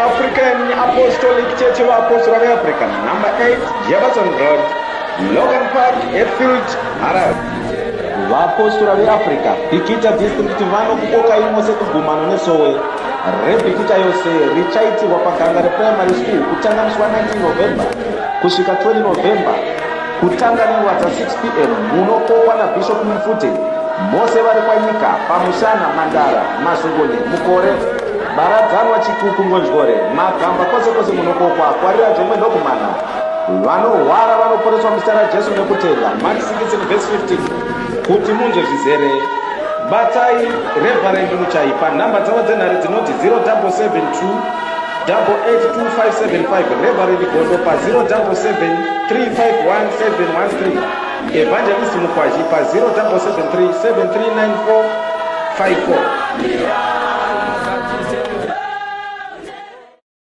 African Apostolic Church yeVaapostora veAfrica, Number 8 Jefferson Road, Logan Park, Hatfield, Harare. Vaapostora veAfrica, Bikita District vanokukokai mose kugumano nesowe reBikita yose richaitirwa paGangare Primary School kutanga musi wa19 November kusvika 20 November kutanga nenguva dza6 p.m. Munokokwa naBishop Mufute. Mose vari kwaNyika, Pamushana, Mandara, Mazungunye, Mukore, Baradzanwa, Chikuku, Ngonjore, Magamba, kwose kwose munokokwa. Kwarira Jongwe ndokumana. Vanorwara vanoporeswa muzita raJesu nekutenda. Mark 16 vhesi 15. Kuti munzwe zvizere, batai Reverend Muchai panhamba dzavo dzenhare dzinoti 0772 882575, Reverend Gondo pa 077 351713, Evangelist Mukwazhi pa 0773 739454.